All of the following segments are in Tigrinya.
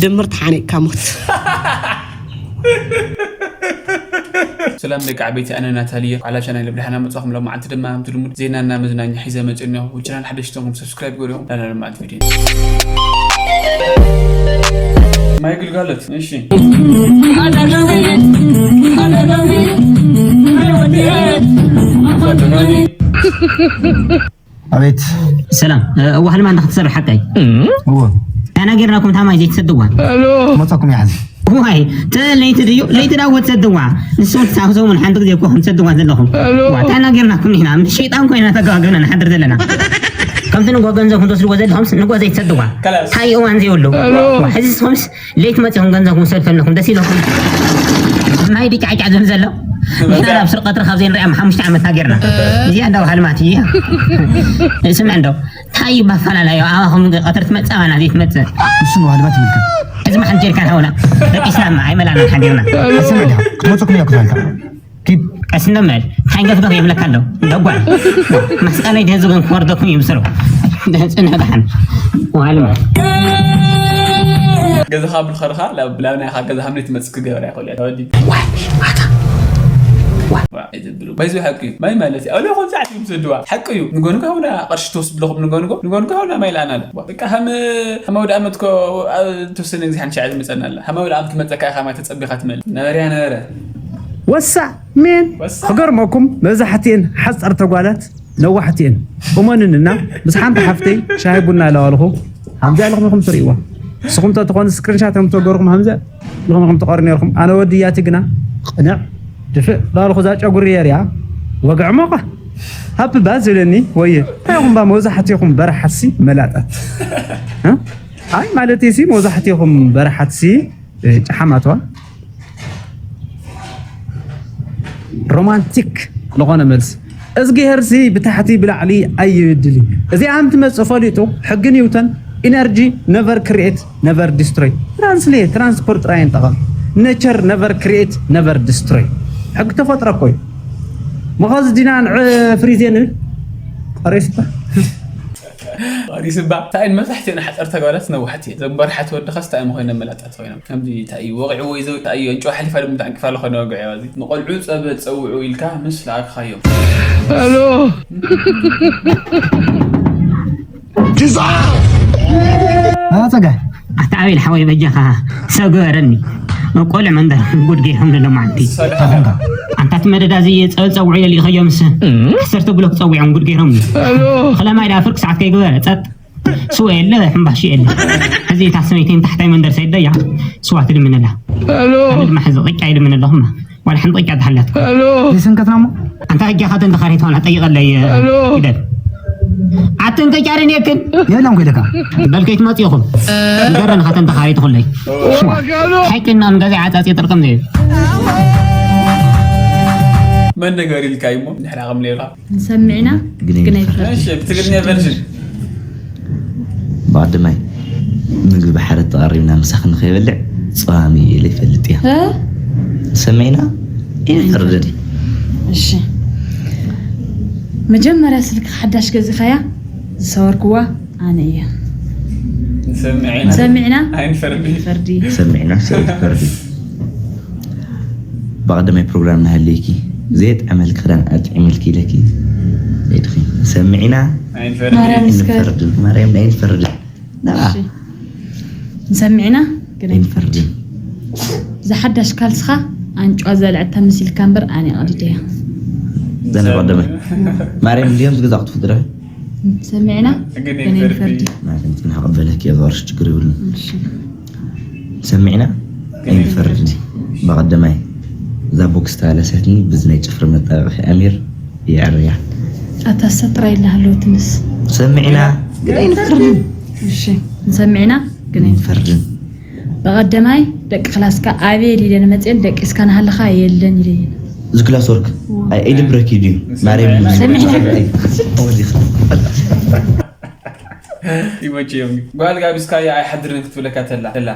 ድምር ተሓኒቕካ ሞት። ሰላም ደቂ ዓበይቲ፣ ኣነ ናታልየ። ዓላ ቻናል ብድሓና መጻኹም። ሎም መዓልቲ ድማ ከምቲ ልሙድ ዜናና መዝናኛ ሒዘ መጽእ እኒኦ። ውጭናን ሓደሽቲ እንኩም ሰብስክራይብ ገሪኦም። ላላ ሎም መዓልቲ ቪድዮ ማይ ግልጋሎት። እሺ። ኣቤት። ሰላም። እ፣ እዋ ህልማ እንዳ ክትሰርሕ ሓቀይ? እዎ። ኣና ጌርናኩም ታማይ ዘይትሰድዋ? መጻኩም ይሓዝ። ዋይ፣ ተ-፣ ለይቲ ድዩ? ለይቲ ዳወት ሰድዋ። ንሱ ክሳብ ሰሙን ሓንቲ ግዜ እኮ ከም ትሰድዋ ዘለኹም። ዋ፣ ታና ጌርናኩም ኢና። ምስ ሸይጣን ኮይና ተጋግና ንሓድር ዘለና። ከምቲ ንጎ ገንዘብ ክትወስድዎ ዘለኹምስ ንጎ ዘይትሰድዋ። ከላስ። ታይ እዋን ዘይብሉ። ዋ፣ ሕዚ ንስኹምስ ለይቲ መጺኹም ገንዘብኩም ሰልፈ ኣለኹም። ደስ ኢለኩም። ማይ ድጫዕጫዕ ዝብል ዘሎ። ንሕና ናብ ስርቂ ቀትሪ ካብ ዘይንሪኣ ሓሙሽተ ዓመትና ጌርና። እዚኣ እንዳው ሃልማት እያ። ስምዕ እንዶ። እንታይ እዩ ባፋላላዮ? ኣባኹም ቀትሪ ትመጽእ፣ ኣባና ዘይትመጽእ። ንሱ ነው ሃልማት ይምልከት። እዚ መሓን ጀሪካን ሃውና። ደቂስና እማ ኣይመላእናን ሓዲርና። ስምዕ እንዶ። ክትመጽኩም እያ ክዛልካ። ኪድ። ቀስ እንዶ መል። እንታይ ገፍገፍ የብለካ ኣሎ። ደጓል። መስቀለይ ደዚ ግን ክወርደኩም ይምስሉ። ጽንሕ ደሓን። ዋልማ። ገዛኻ ብልኸርኻ፣ ላብ፣ ላብ ናይኻ ገዛ ሃምሌት መጽእ ክገበራ ይኽእል እያ። ተወዲ። ዋይ፣ ኣታ። ዋይ። ዋይ፣ ዘብሉ። ባይዞ ሓቂ እዩ። ማይ ማለት እዩ። ኣውሎ ኾን ዛዕት ይምሰድዋ። ሓቂ እዩ። ንጎ ንጎ ሃውና ቅርሺ ትወስድ ለኹም ንጎ ንጎ። ንጎ ንጎ ሃውና ማይ ለኣና ኣለ። በቃ ሃም፣ ሃም ኣውደ ዓመት ኮ፣ አ፣ ተወሰነ ግዜ ሓንሻዕ ዝመጸና ኣለ። ሃም ኣውደ ዓመት መጸካ ኢኻ ማይ ተጸቢኻ ትመል። ነበርያ ነበረ። ወሳ ሜን። ወሳ። ክገርመኩም መብዛሕትኤን ሓጸርቲ ጓላት ነዋሕቲ እየን። እመኑንና ምስ ሓንቲ ሓፍተይ ሻሂ ቡና ለዋልኹ። ሃምዛ ኢልኹም ኢኹም ትርእይዋ። ንስኹም ተትኾኑ ስክሪንሻት እዮም ተገርኹም ሃምዛ ኢልኹም ኢኹም ትቐሩ ነርኹም። ኣነ ወዲ እያቲ ግና ቅንዕ ድፍእ ለዋልኹ እዛ ጨጉሪ የርያ ወግዕ ሞቐ ሃፕ ባ ዝብለኒ ወየ። እንታይ ኢኹም ባ መብዛሕትኹም በረሓትሲ መላጣት? እ? ኣይ ማለት ሲ መብዛሕትኹም በረሓትሲ እ፣ ጨሓማትዋ ሮማንቲክ ዝኾነ መልሲ። እዝግሄርሲ ብታሕቲ ብላዕሊ ኣይብድል እዩ። እዚኣ እንትመጽእ ፈሊጡ ሕጊ ኒውተን ኢነርጂ ነቨር ክሪኤት ነቨር ዲስትሮይ። ትራንስሌ ትራንስፖርት ጥራይ ንጠቐም። ኔቸር ነቨር ክሪኤት ነቨር ዲስትሮይ። ሕጊ ተፈጥሮ እኮ እዩ። መኸዚ ዲና ንዕ ፍሪዜ ንብል። ቀሬስታ። ዋሪስ እባ፣ እንታይ መብዛሕትኤን ሓጸርቲ ኣጓላት ነዋሕቲ እየን። እዘን በርሓት ወድኻስ እንታይ ኮይነን መላጣት ኮይኖም። ከምዚ እንታይ እዩ ወቒዕዎ እዩ ዘው-፣ እንታይ እዩ ኣንጭዋ ሓሊፋ ድማ ተዓንቂፋ ኣሎ ኮይኑ ወግዕዋ እዚ። ንቆልዑ ጸበል ጸውዑ ኢልካ ምስ ለኣክኻዮም። ኣታ ጸጋይ። ኣታ ኣቤል ሓወይ በጃኻ ሰብ ግበረኒ። ቆልዑ መንደር ጉድ ገይሮም ንሎ መዓልቲ። ኣንታ እቲ መደዳ እዚ ጸበል ጸውዑ ኢለ ልኢኸዮምስ ዓሰርተ ብሎክ ጸዊዖም ጉድ ገይሮምኒ። ኸለማይ ደኣ ፍርቂ ሰዓት ከይግበረ ጸጥ። ስዋ የለ፣ ሕምባሽ የለ። ሕዚ እታ ሰበይተይ ንታሕታይ መንደር ሰይደያ ስዋ ትልምነላ። ኣነ ድማ ሕዚ ቅጫ ይልምን ኣለኹማ። ዋላ ሓንቲ ቅጫ ተሃላትኩም። ይስንከትና እሞ። ኣንታ እጃኻ ተንተኻሪት ሆና ጠይቐለይ፣ ሂደት። ኣትን ቅጫ ርኔክን። የለን ኮይደካ። በል ከይትመጽእኹም። ንገረን ኻተን ተኻሪት ኹለይ። ሓቂ እና ንገዛ ዓጻጺ ጥርቅም ዘይብል። መን ነገር ኢልካ እዩ እሞ ንሕና ከም ሌላ። ንሰምዕና ግን ግን ኣይፈርድን። ኣይፈርድን። እሺ፣ ብትግርኛ ቨርዥን። ብቐዳማይ ምግቢ ብሓደ ተቐሪብና ምሳኺ ንኸይበልዕ ጸዋሚ ኢለ ይፈልጥ እየ። እ? ንሰምዕና ኣይንፈርድን። እሺ። መጀመርያ ስልኪ ሓዳሽ ገዚኻያ ዝሰወርክዋ ኣነ እየ። ንሰምዕና። ንሰምዕና ኣይንፈርድን። ፈርዲ። ሰምዕና ሰይድ ፈርዲ። ብቐዳማይ ፕሮግራም ናሃለይኪ፣ ዘየጥዕመልኪ ክዳን ኣጥዒመልኪ ኢለኪ። ሄድኺ። ሰሚዕና? ኣይንፈርድን። ማርያም እስከ። ኣይንፈርድን። ማርያም ኣይንፈርድን። ና። እሺ። ንሰሚዕና? ግን ኣይንፈርድን። ዝሓዳሽ ካልስኻ ኣንጭዋ ዘልዐት ተምሲልካ እምበር ኣነ ቀዲደያ። ዘነ ብቐዳማይ። ማርያም እንድዮም ዝገዛእኩ ትፍድረ? ሰሚዕና? ግን ግን ኣይንፈርድን። ኣይንፈርድን። ማርያም ግን ሃቐበለኪ እየ፣ ዝወርሽ ችግር የብሉን። እሺ። ሰሚዕና? ኣይንፈርድን። ብቐዳማይ፣ እዛ ቦክስ ተባላሽያትኒ፣ ብዚ ናይ ጭፍሪ መጣበቒ ኣሚር የዕርያ። ኣታ ሰጥራ ኢላ ሃለወትንስ። ሰሚዕና? ግን ኣይንፈርድን። እሺ፣ ንሰሚዕና? ግን ኣይንፈርድን። ብቐዳማይ፣ ደቂ ክላስካ ኣቤል ኢለን መፅኤን፣ ደቂስካ ናሃለኻ የለን ኢለየን። እዚ ክላስ ወርክ? እዎ። ኣይ፣ ኣይድብረኪ ድዩ? ማርያም ሰሚዕና? ኣይ፣ ኣወዲኽ። ይመችዮም። ጓል ጋቢስካያ ኣይሓድርን ክትብለካ ተላ፣ ተላ።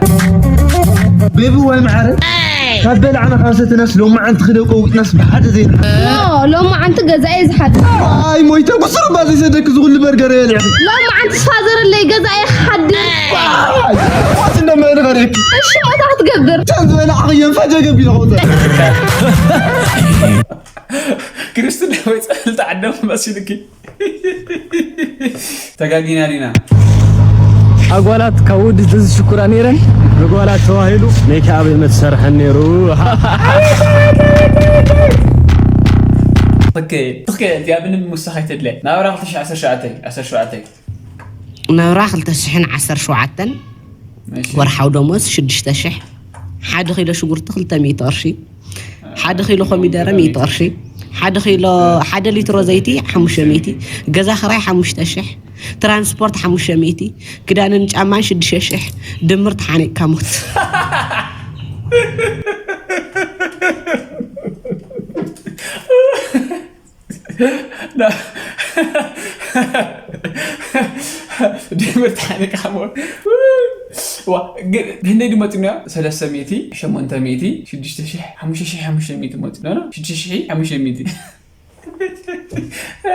ቤቢ ወይ መዓረ? ካብ በላዕና ካብ ሰተናስ ሎማዓንቲ ክደቆ ውጥናስ ብሓደ ዘይና። ኖ፣ ሎማዓንቲ ገዛኤ ዝሓድር። ኣይ ሞይተ፣ ብስሩባ ዘይሰደክ ዝኹሉ በርገር እየ ልዕሊ። ሎማዓንቲ ፋዘር ኣለይ ገዛኤ ክሓድር። ኣይ፣ ሞት እንደመ ንኸሪክ። እሺ፣ ሞታ ክትገብር። ከም ዝበላዕኽየን ፈጀ ገቢለ ኸውፀ። ክርስትና ወይ ጸልታ ዓደም መሲልኪ። ተጋጊና ዲና? ኣጓላት ካብ ውድድር ዝሽኩራ ነይረን። ንጓላት ተባሂሉ ሜክኣፕ መትሰርሐን ነይሩ። ትኽክል፣ ትኽክል። እዚኣ ምንም ምውሳኽ ኣይተድልያ። ናብራ ክልተ ሽሕን ዓሰርተ ሸውዓተን፣ ዓሰርተ ሸውዓተን። ናብራ ክልተ ሽሕን ዓሰርተ ሸውዓተን። እሺ። ወርሓዊ ደሞዝ ሽዱሽተ ሽሕ። ሓደ ኪሎ ሽጉርቲ ክልተ ሚእቲ ቅርሺ። ሓደ ኪሎ ኮሚደረ ሚእቲ ቅርሺ። ሓደ ኪሎ፣ ሓደ ሊትሮ ዘይቲ ሓሙሽተ ሚእቲ። ገዛ ክራይ ሓሙሽተ ሽሕ። ትራንስፖርት ሓሙሽተ ሚእቲ። ክዳንን ጫማን ሽዱሽተ ሽሕ። ድምር ተሓኒቕካ ሞት። ድምር ተሓኒቕካ ሞት። ዋ፣ ግን ህንደይ ድመጽና? ሰለስተ ሚእቲ፣ ሸሞንተ ሚእቲ፣ ሽዱሽተ ሽሕ፣ ሓሙሽተ ሽሕ ሓሙሽተ ሚእቲ መጽና። ሽዱሽተ ሽሕ ሓሙሽተ ሚእቲ።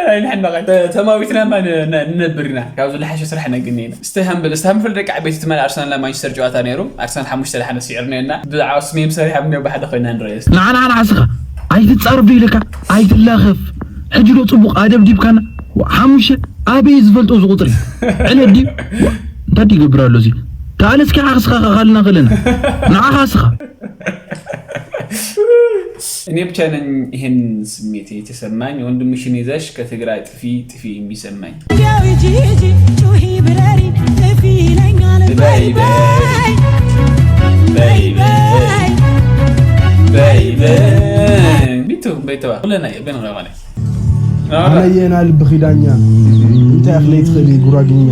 ኣይ፣ ንሕና ኸ ተ-፣ ተማዊትና ማ ን-፣ ን-፣ ንነብር ኢና። ካብዚ ዝለሓሸ ስራሕ ነግኒ ኢና። እስተ ሃምብል፣ እስተ ሃምብል ደቂ ዓበይቲ ትማሊ ኣርሰናልና ማንቸስተር ጨዋታ ነይሩ። ኣርሰናል ሓሙሽተ ለሓነ ስዒርና ኢና። ብዓወት ስሜም ሰሪሖም እኒኦ ብሓደ ኮይና ንረእዮ። ንዓ፣ ንዓ፣ ንዓስኻ ኣይትጻረፍ ዶ ኢለካ? ኣይትላኸፍ። ሕጂ ዶ ጽቡቕ ኣደብዲብካና? ሓሙሽተ ኣበይ ዝፈልጦ እዚ ቁጽሪ? ዕለት ድዩ? እንታይ ድዩ ይገብር ኣሎ እዚ? ከኣለስ ከዓ ክስኻ ከኻልና ከለና። ንዓኻ ስኻ። እኔ ብቻ ነኝ ይሄን ስሜት የተሰማኝ። ወንድምሽን ይዘሽ ከትግራይ ጥፊ ጥፊ የሚሰማኝ። እንዲያው ሂጂ ሂጂ ጩሂ ብረሪ ጥፊ ይለኛል። በይ በይ በይ በይ በይ በይ። ቢቱ በይተዋ ኩለና የበን ረባለ። ኣነየና ልብኺ ዳኛ እንታይ ኣኽለይ ትኽእሊ ጉራግኛ።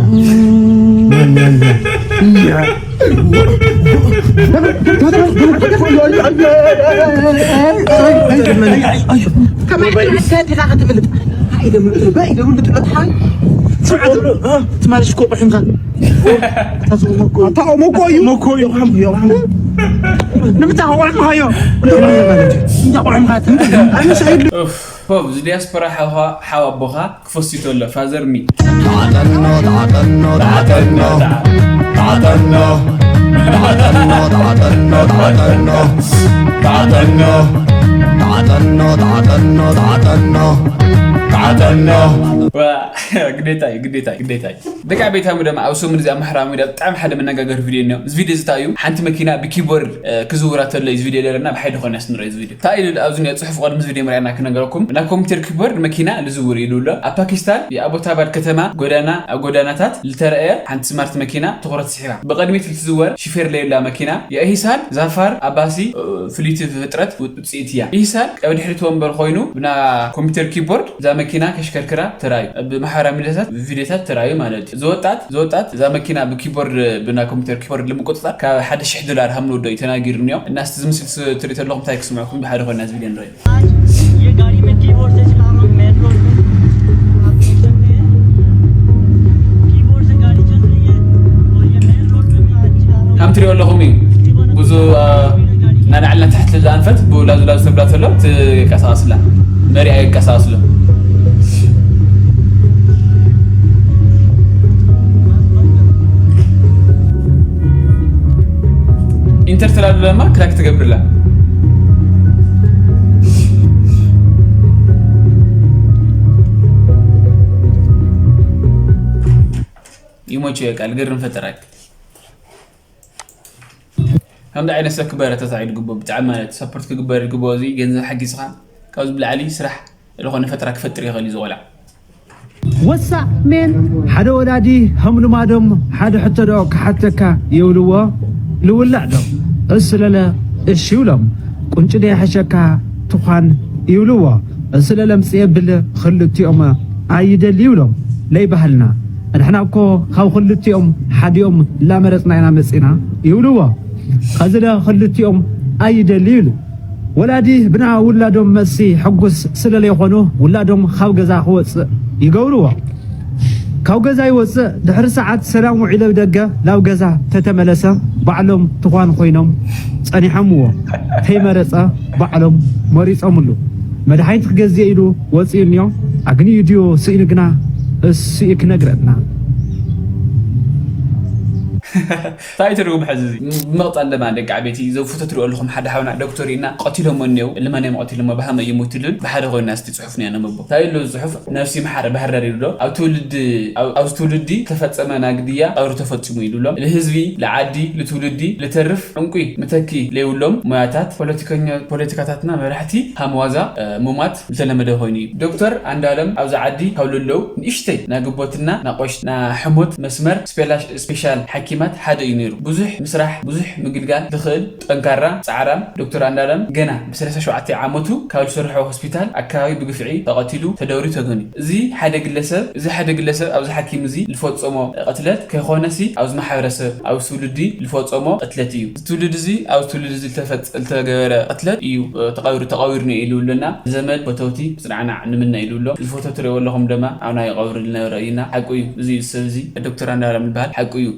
ትማሊ ሽኮ ቆሒምካ። ኣታ ኦሞ እኮ እዩ። ኦሞ እኮ እዩ። ንምንታይ ቆሒምካዮ? እንታይ ቆሒምካ? ኣነስ ኣይብል ኡፍ፣ ፎብ፣ እዚ ዲያስፖራ ሓውኻ፣ ሓው ኣቦኻ ክፈስዩ ተሎ፣ ፋዘር ሚ። ተዓጠኖ፣ ተዓጠኖ፣ ተዓጠኖ፣ ተዓጠኖ፣ ተዓጠኖ፣ ተዓጠኖ፣ ተዓጠኖ፣ ተዓጠኖ፣ ተዓጠኖ። ዋ፣ ግዴታ እዩ፣ ግዴታ እዩ፣ ግዴታ እዩ። ደቂ ዓበይቲ ሃሙ ደማ ኣብ ሰሙን እዚ ኣብ ማሕበራዊ ሚድያ ብጣዕሚ ሓደ መነጋገሪ ቪድዮ እኒኦ። እዚ ቪድዮ እዚ እንታይ እዩ? ሓንቲ መኪና ብኪቦርድ፣ እ፣ ክዝውራ ተሎ እዩ እዚ ቪድዮ ለረና ብሓይሊ ኮነ ስንረ እዚ ቪድዮ። እንታይ ኢሉ ኣብዚ እኒኦ ጽሑፍ ቅድሚ እዚ ቪድዮ ምርኣና ክነገረኩም። ብናይ ኮምፒውተር ኪቦርድ መኪና ልዝውር ኢሉ ኣሎ። ኣብ ፓኪስታን የአቦታባድ ከተማ ጎዳና፣ ኣብ ጎዳናታት ልተረእየ ሓንቲ ስማርት መኪና ትኹረት ስሒባ። ብቕድሚት ልትዝወር ሺፌር ለየላ መኪና የኢህሳን ዛፋር ኣባሲ፣ እ፣ ፍልይቲ ፍጥረት ውጽኢት እያ። ኢህሳን ኣብ ድሕሪት ወንበር ኮይኑ ብና ኮምፒውተር ኪቦርድ እዛ መኪና ከሽከርክራ ተራዩ። ኣብ ማሕበራዊ ሚዲያታት ቪዲዮታት ተራዩ ማለት እዩ። ዝወጣት፣ ዝወጣት እዛ መኪና ብኪቦርድ፣ ብና ኮምፒውተር ኪቦርድ ንምቁጽጻር ካብ ሓደ ሽሕ ዶላር ሃምልወዶ እዩ ተናጊሩ እኒኦ። እና እስቲ ዝምስል ስ-፣ ትርኢ ተለኹም እንታይ ክስምዕኩም ብሓደ ኮይና እዚ ቪድዮ ንርኢ። ये गाड़ी में कीबोर्ड से चला रहा हूँ, मेन रोड पे। आप देख सकते हैं, कीबोर्ड से गाड़ी चल रही है और ये मेन रोड पे मैं आज चला रहा हूँ। ከም ትሪኦ ኣለኹም እዩ። ብዙ፣ አ፣ ናይ ላዕሊ ናይ ታሕቲ ዝኣንፈት ብላዙ ላዙ ተብላ ተሎ ትንቀሳቐስላ። መሪኣ ይንቀሳቐስሎ። ኢንተር ትላሉ ለማ ክላክ ትገብርላ። ይሞች በቃ ልገርም ፈጠራክ። ከምዚ ዓይነት ሰብ ክበረታታዕ እዩ ዝግብኦ፣ ብጣዕሚ ማለት ሰፖርት ክግበር ዝግብኦ፣ እዚ ገንዘብ ሓጊዝኻ ካብዚ ብላዕሊ ስራሕ ዝኾነ ፈጠራ ክፈጥር ይኽእል እዩ ዝቆልዓ። ወሳ ሜን ሓደ ወላዲ ከም ልማዶም ሓደ ሕቶ ዶ ክሓተካ ይብልዎ፣ ልውላዕ ዶ? እስ ለለ እሺ ይብሎም። ቁንጪ ዶ ይሕሸካ ትዃን ይብልዎ። እስ ለለ ምጽእ የብል ክልቲኦም ኣይደሊ ይብሎም። ለይ ባህልና ንሕና እኮ ካብ ክልቲኦም ሓዲኦም ላመረጽና ኢና መጺና ይብልዎ። ኸዚ ለ ክልቲኦም ኣይደሊ ይብሉ። ወላዲ ብና ውላዶም መሲ ሕጉስ ስለ ለይኾኑ ውላዶም ካብ ገዛ ክወጽእ ይገብርዎ። ካብ ገዛ ይወፅእ፣ ድሕሪ ሰዓት ሰላም ውዒለ ደገ ናብ ገዛ ተተመለሰ፣ ባዕሎም ትኳን ኮይኖም ፀኒሖምዎ። ተይመረፀ ባዕሎም መሪፆምሉ። መድሓኒት ክገዝእ ኢሉ ወፂኡ እኒኦ። ኣግኒኡ ድዮ ስኢኑ ግና እሱ እዩ ክነግረና። እንታይ ትርጉም ሕዚ እዚ? ብመቕፃል ለማ ደቂ ዓበይቲ ዘብፉቶ ትሪኦ ኣለኹም ሓደ ሓውና ዶክተር ኢና ቀቲሎሞ እኒው ልመን እዮም ቀቲሎሞ ብሃመ እዩ ሞትልን ብሓደ ኮይና እስቲ ፅሑፍ ንያ ነመቦ እንታይ ኢሉ እዚ ፅሑፍ ነፍሲ መሓረ ባህር ዳር ይብሎ ኣብ ትውልዲ ኣብዚ ትውልዲ ተፈጸመ ናግድያ ቀብሪ ተፈጺሙ ይብሎም ንህዝቢ ንዓዲ ንትውልዲ ልተርፍ ዕንቁ ምተኪ ለይብሎም ሞያታት ፖለቲካታትና መራሕቲ ሃምዋዛ ሙማት ዝተለመደ ኮይኑ እዩ ዶክተር ኣንዳለም ኣብዚ ዓዲ ካብ ልለው ንእሽተይ ናግቦትና ናቆሽ ናሕሞት መስመር ስፔሻል ሓኪማት ሓደ እዩ ነይሩ ብዙሕ ምስራሕ ብዙሕ ምግልጋል ዝኽእል ጠንካራ ፃዕራም ዶክተር ኣንዳለም ገና ብ ሰላሳ ሸውዓተ ዓመቱ ካብ ዝሰርሖ ሆስፒታል ኣካባቢ ብግፍዒ ተቐቲሉ ተደብሪ ተገንዩ እዚ ሓደ ግለሰብ እዚ ሓደ ግለሰብ ኣብዚ ሓኪም እዚ ዝፈፀሞ ቅትለት ከይኮነሲ ኣብዚ ማሕበረሰብ ኣብዚ ትውልዲ ዝፈፀሞ ቅትለት እዩ እዚ ትውልድ እዚ ኣብዚ ትውልድ እዚ ዝተገበረ ቅትለት እዩ ተቐቢሩ ተቐቢሩ ነው ኢሉ ኣለና ዘመድ ፈተውቲ ፅናዕናዕ ንምነ ኢሉ ኣሎ ዝፈቶ ትሪእዎ ኣለኹም ድማ ኣብ ናይ ቀብሪ ዝነበረ እዩና ሓቁ እዩ እዚ ሰብ እዚ ዶክተር ኣንዳለም ዝበሃል ሓቁ እዩ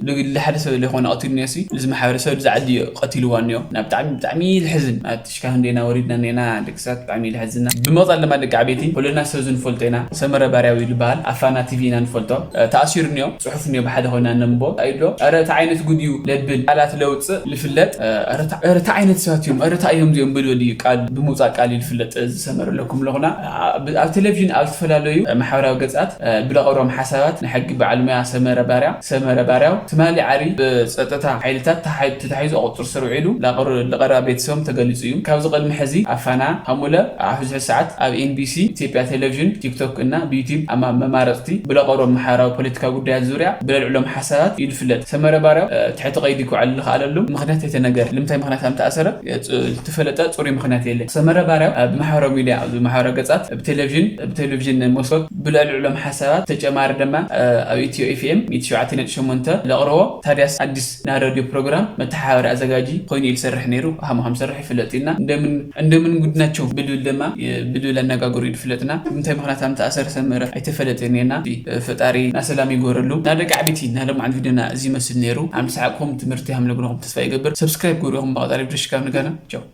ሓደ ሰብ ለይኮነ ቀትሉ ነሲ እዚ ማሕበረሰብ እዚ ዓዲ እዩ ቀቲልዋ እኒኦ ናብ ብጣዕሚ ብጣዕሚ ልሕዝን ሽካ ክንደና ወሪድና ኔና ደቂ ሰባት ብጣዕሚ ልሕዝና ብምቕፃል ድማ ደቂ ዓበይቲ ኩልና ሰብ ዝንፈልጦ ኢና ሰመረ ባርያዊ ዝበሃል ኣፋና ቲቪ ኢና ንፈልጦ ተኣሲሩ እኒኦ ፅሑፍ እኒኦ ብሓደ ኮይና ነንቦ ኣይዶ ረ እቲ ዓይነት ጉድ እዩ ለብል ቃላት ለውፅእ ልፍለጥ ረ እቲ ዓይነት ሰባት እዮም ረ እንታይ እዮም እዚኦም ብልብል እዩ ቃል ብምውፃእ ቃል እዩ ልፍለጥ ዝሰመረ ኣለኩም ኣለኹና ኣብ ቴሌቪዥን ኣብ ዝተፈላለዩ ማሕበራዊ ገፃት ብለቐሮም ሓሳባት ንሕጊ በዓል ሙያ ሰመረ ባርያ ሰመረ ባርያው ትማሊ ዓሪ ብፀጥታ ሓይልታት ተታሒዙ ቁፅር ስር ውዒሉ ዝቐረበ ቤተሰቦም ተገሊፁ እዩ። ካብዚ ቅድሚ ሕዚ ኣፋና ሃሙለ ኣብ ሕዚ ሰዓት ኣብ ኤንቢሲ ኢትዮጵያ ቴሌቪዥን፣ ቲክቶክ እና ብዩቲብ ኣብ መማረፅቲ ብለቐሮም ማሕበራዊ ፖለቲካ ጉዳያት ዙርያ ብለልዕሎም ሓሳባት እዩ ዝፍለጥ። ሰመረ ባርያው ትሕቲ ቀይዲ ክውዕል ዝኸኣለሉ ምኽንያት ኣይተነገረ። ልምንታይ ምኽንያት ኣምተኣሰረ ዝተፈለጠ ፅሩይ ምኽንያት የለ። ሰመረ ባርያው ብማሕበራዊ ሚድያ ብማሕበራዊ ገፃት ብቴሌቪዥን ብቴሌቪዥን መስኮት ብልዕሊ ዕሎም ሓሳባት ተጨማሪ ድማ ኣብ ኢትዮ ኤፍኤም ሚእቲ ሸውዓተ ነጥቢ ሸሞንተ ለቕረቦ ታዲያስ ኣዲስ ናይ ሬድዮ ፕሮግራም መተሓባበሪ ኣዘጋጂ ኮይኑ እዩ ዝሰርሕ ነይሩ። ሃሞ ከም ዝሰርሕ ይፍለጥ ኢና። እንደምን እንደምን ጉድ ናቸው ብልብል ድማ ብልብል ኣነጋገሩ እዩ ዝፍለጥና። ብምንታይ ምኽንያት ኣም ተኣሰር ሰመረ ኣይተፈለጠን እየና። ፈጣሪ ናሰላም ይጎረሉ። ናደቂ ዓቢቲ ናሎም ዓንድ ቪድዮና እዚ ይመስል ነይሩ። ኣም ሰሓቅኩም ትምህርቲ ሃም ነግረኹም ተስፋ ይገብር። ሰብስክራይብ ጎሪኹም ብቐጣሪ ብድሽካ ንጋና ቻው።